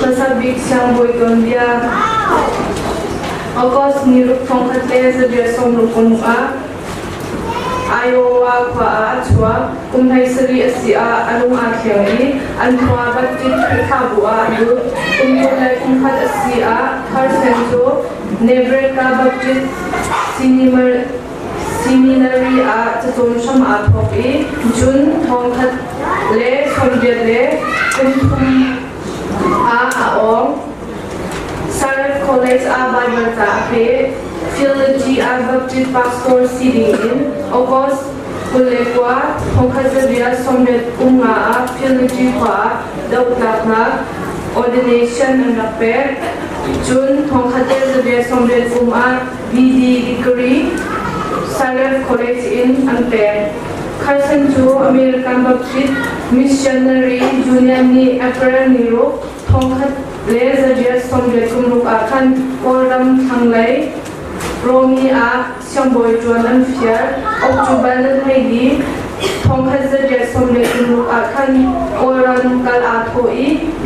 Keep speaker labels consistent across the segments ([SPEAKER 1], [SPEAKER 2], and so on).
[SPEAKER 1] Hmasa bik siangbawi tuanbia. August ni ruk thong khat le zariat sawmruk kum ah Iowa khua ah a chuak. Kum 17 a si ah a lung aa thleng i an khua Baptist Khrihfabu ah a lut. Kum 21 a si ah Carson cu Nebraska Baptist Seminary ah cacawn hram aa thawk i June 1983 ah a awng. Sareth College ah Baibal ca a peh. Theology ah Baptist pastor si dingin August 29, 1985 ah Theology khua ah dohtlaknak ordination an rak pek. Cun 1980 ah BD degree Sareth College in an pek. Carson cu American Baptist Missionary Union nih April ni ruk 1986 ah khan Kawlram thlanglei Romi ah siangbawi ṭuan an fial. October na thei i 1996 ah khan Kawlram kal aa thawh i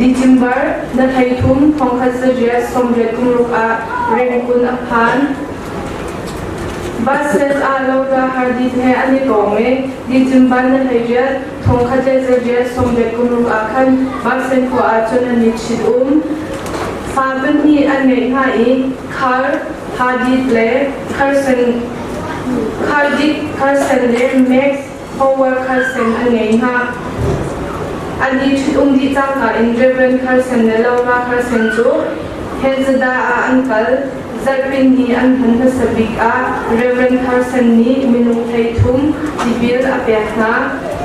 [SPEAKER 1] December na thei thum 1996 ah Rangoon a phan. Buses ah Laura Hardit he an i tong i December na 18, 1996 ah khan Basen khua ah cun an i ṭhit-um. Fa pahnih an ngeih hna i Carl Hardit le Carson Cardiff Carson le Max Howard Carson an ngei hna. An i ṭhit-um dih cangka in Reverend Carson le Laura Carson cu Henzada ah an kal. Zarhpin ni an hman hmasa bik ah Rev. Carson nih minung 13 tipil a pek hna.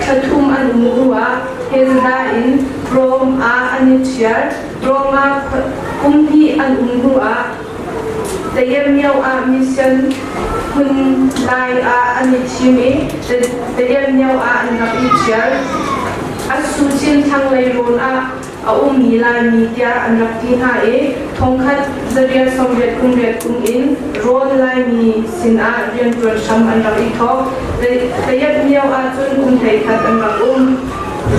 [SPEAKER 1] Thla thum an um hnuah Hezda in Rome ah an i ṭhial. Rome ah kum hnih an um hnuah Tayemyo ah mission hmun lai ah an i thim i Tayemyo ah an rak i ṭhial. A suchin thlanglei rawn ah a ummi Laimi tiah an rak ti hna i thongkhat zariat sawmriat kum riat kum in rawn Laimi sinah rianṭuan hram an rak i thawk. Tayat mio ahcun kum 11 an rak um.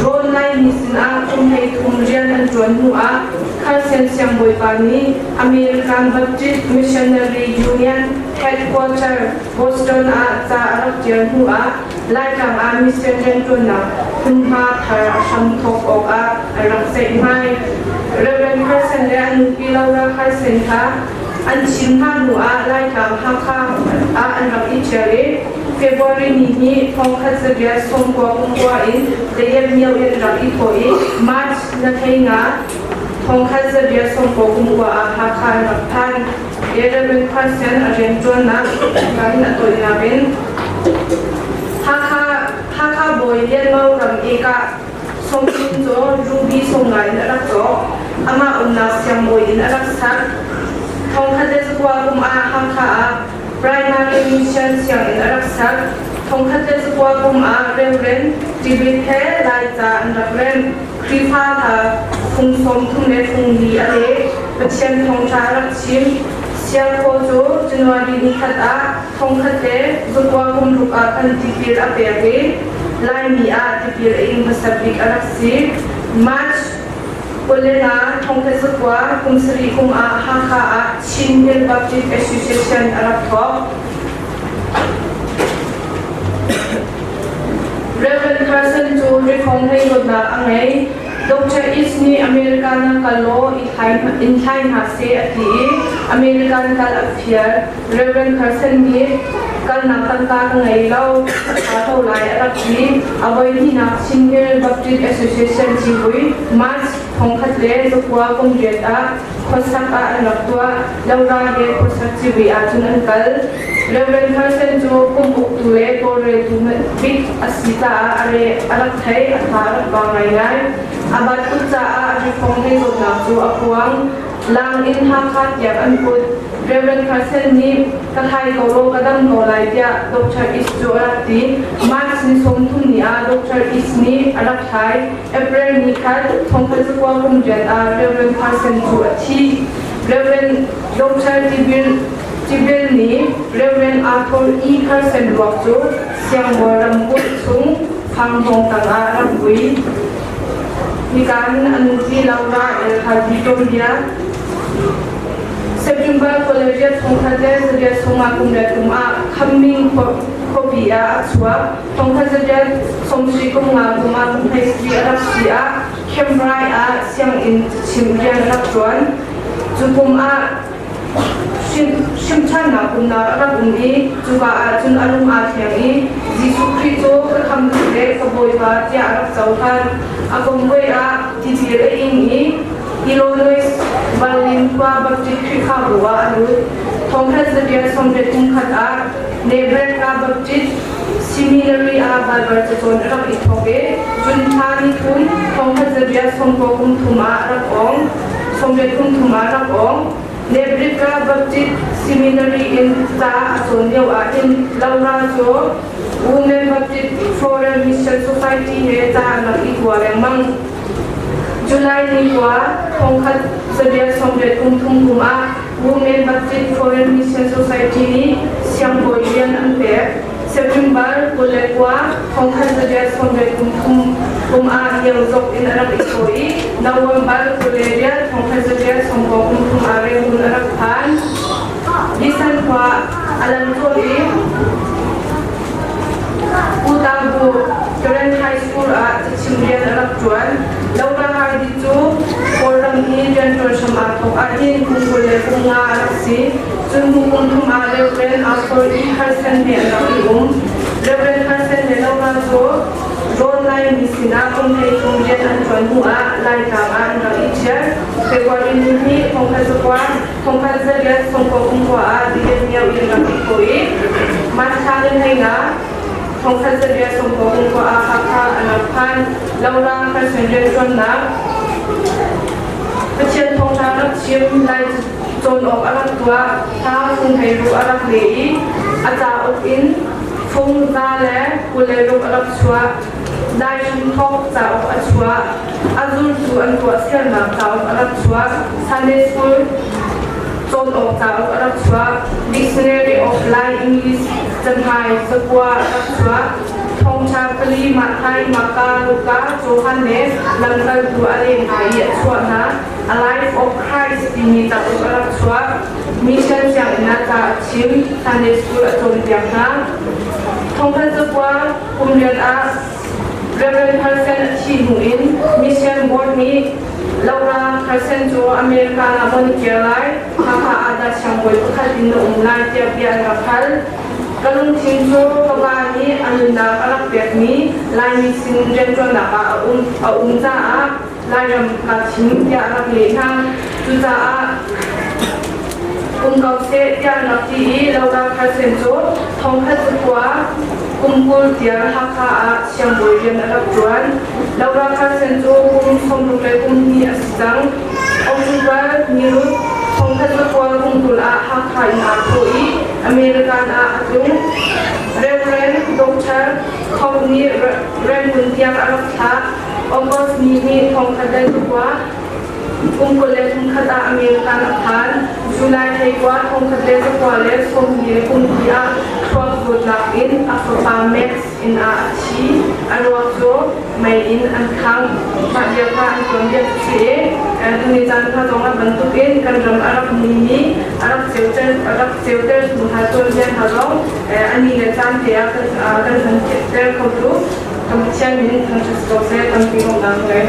[SPEAKER 1] Rawn Laimi sinah kum 33 rian an ṭuan hnuah Carson siangbawipa nih American Baptist Missionary Union Headquarter Boston ah ca a rak ṭial hnuah Laitlang ah mission rianṭuannak hmunhma thar a hram thawk awkah a rak ceihmai. Reverend Carson le a nupi Laura Carson kha an chim hna hnuah Laitlang Hakha ah an rak i ṭhial i February ni hi 1999 in Tayem Myo in rak i thawh i March na thei nga 1999 ah Hakha an rak phan. Reverend Carson a rianṭuannak kan a tawinak in Hakha bawi Lianmo ram ekah Songkhun cu Ruby songa in a rak cawk. Amah umnak siangbawi in a rak sak. 1909 kum ah Hakha ah Primary Mission sianginn a rak sak. 1909 kum ah Reverend Tibet he Laica an rak rem. Khrihfa hla fung 30 le fung li a leh. Pathian thawngṭha a rak chim. Siangkhaw cu January ni khat ah 1996 ah khan tipil a pek i Laimi ah tipil a ing hmasa bik a rak si. March 25 1900 kum sarih kum ah Hakha ah Chin Hill Baptist Association a rak thawk. Reverend Carson cu Reform hlei dawtnak a ngei. Dr. East nih America na kal law in thlai hna seh a ti i American kal a fial. Reverend Carson nih kalnak tangka ka ngei lo, a ṭha ko lai a rak ti. A voihnihnak Chin Hill Baptist Association civui March 1998 ah khuasak ah an rak tuah. Laura he khuasak civui ahcun an kal. Reverend Carson cu kum uktu le tawlreltu bik a si caah a re a rak thei, a tha a rak vang ngaingai. A bat tuk caah a rifong hlei zawtnak cu a puang. Lang in Hakha tiang an put. Reverend Carson nih ka hlai ko law ka dam ko lai tiah Dr. East cu a rak ti. March ni 30 ni ah Dr. East nih a rak hlai. April ni khat 1998 ah Reverend Carson cu a thi. Reverend Dr. Tibil Tibil nih Reverend Arthur E. Carson ruak cu Siangbawi ramkulh chung Phanghawng tangah a rak vui. Hika hin a nupi Laura El Hardy tuanbia. September 28 thongkhat le 8 kum le kum ah Khamming khuapi ah a chuak. Thongkhat zariat sawmsarih kum nga kum ah kum 13 a rak si ah Cambrai ah sianginn cachimh rian a rak ṭuan. Cu kum ah hrimṭhannak umnak a rak um i cuka ah cun a lung aa thleng i Jesuh Khrih cu ka khamtu le ka Bawipa tiah a rak cohlan. A kumvoi ah tipil a ing i Illinois Berlin khua Baptist Khrihfabu ah a lut. Thongkhat zariat sawmriat kum khat ah Nebraska Baptist Seminary ah Baibal cacawn a rak i thawk i cun thla ni thum thongkhat zariat sawmkua kum thum ah a rak awng. 80 kum thum ah rak awng. Nebraska Baptist Seminary in ca a cawn lio ah hin Laura cu Women Baptist Foreign Mission Society he ca an rak i kua lengmang. July ni kua thongkhat zariat 80 kum thum kum ah Women Baptist Foreign Mission Society nih siangbawi rian an pek. September 29 thongkhat zariat 80 kum thum kum ah Niauzok in a rak i thaw i November 28 thongkhat zariat 90 kum thum ah Rangoon a rak phan. Nisan khua a lan cawl i Utabu Karen High School ah cachim rian a rak ṭuan. Laura Hardy cu Kawlram i rianṭuan hram aa thawk ahhin kum 25 a rak si. Cun hnu kum thum ah Reverend Arthur E. Harrison he an rak i um. Reverend Harrison le Laura cu Rawn Laimi sinah kum 13 rian an ṭuan hnu ah Laitlang ah an rak i ṭhial. February ni hnih thongkhat zakua thongkhat zariat sawmkua kum kua ah Dian Mio in rak i thaw i March thla ni hleinga thongkhat zariat sawmkua kum kua ah Hakha an rak phan. Laura Harrison rianṭuannak Pathian thawngṭha rak chim Lai cawn awk a rak tuah. Hla fung hleiruk a rak leh i a cauk in fung za le 26 a rak chuah. Dai hramthawk cauk a chuah. A zultu an tuahsernak cauk a rak chuah. Sunday School cawn awk cauk a rak chuah. Dictionary of Lai English canhai cakua a rak chuah. Thawngṭha pali Matthai, Marka, Luka, Johan le Lamkaltu a leh hna i a chuah hna. A Life of Christ timi cauk a rak chuah. Mission sianginn ah ca a chim. Sunday School a cawnpiak hna. Thongkhat cakua kum riat ah Reverend Carson a thih hnu in Mission Board nih Laura Carson cu America ah maw na kir lai, Hakha ah dah siangbawi pakhat in na um lai tiah bia an rak hal. Ka lungthin cu ka va nih a nunnak a rak pekmi Laimi sin rianṭuannak ah a um caah Lairam kaa thim tiah a rak leh hna. Cucaah um ko seh tiah an rak ti i Laura Carson cu thongkhat cakua kum 20 tiang Hakha ah siangbawi rian a rak ṭuan. Laura Carson cu kum 60 le kum hnih a si cang. October niruk thongkhat cakua kum 20 ah Hakha in aa thawh i American ah a tlung. Reverend Dr. Cobb nih Rangoon tiang a rak thlah. August ni nih thongkhat le zakua kum 23 ah American a phan. July 19 thongkhat le zakua le sawmli le kum hnih ah thluak zawtnak in a fapa Max inn ah a thi. A ruak cu mei in an khangh. Mah bia kha an tuanbia cu si i tuni caan hna zongah bantukin kan ram a rak nimi a rak ceuter a rak ceuter tu hna tuanbia hna zong a ni le caan te ah kan kan theihter kho tu kan Pathian min thangṭhat ko seh tampi lawmhnak ngei.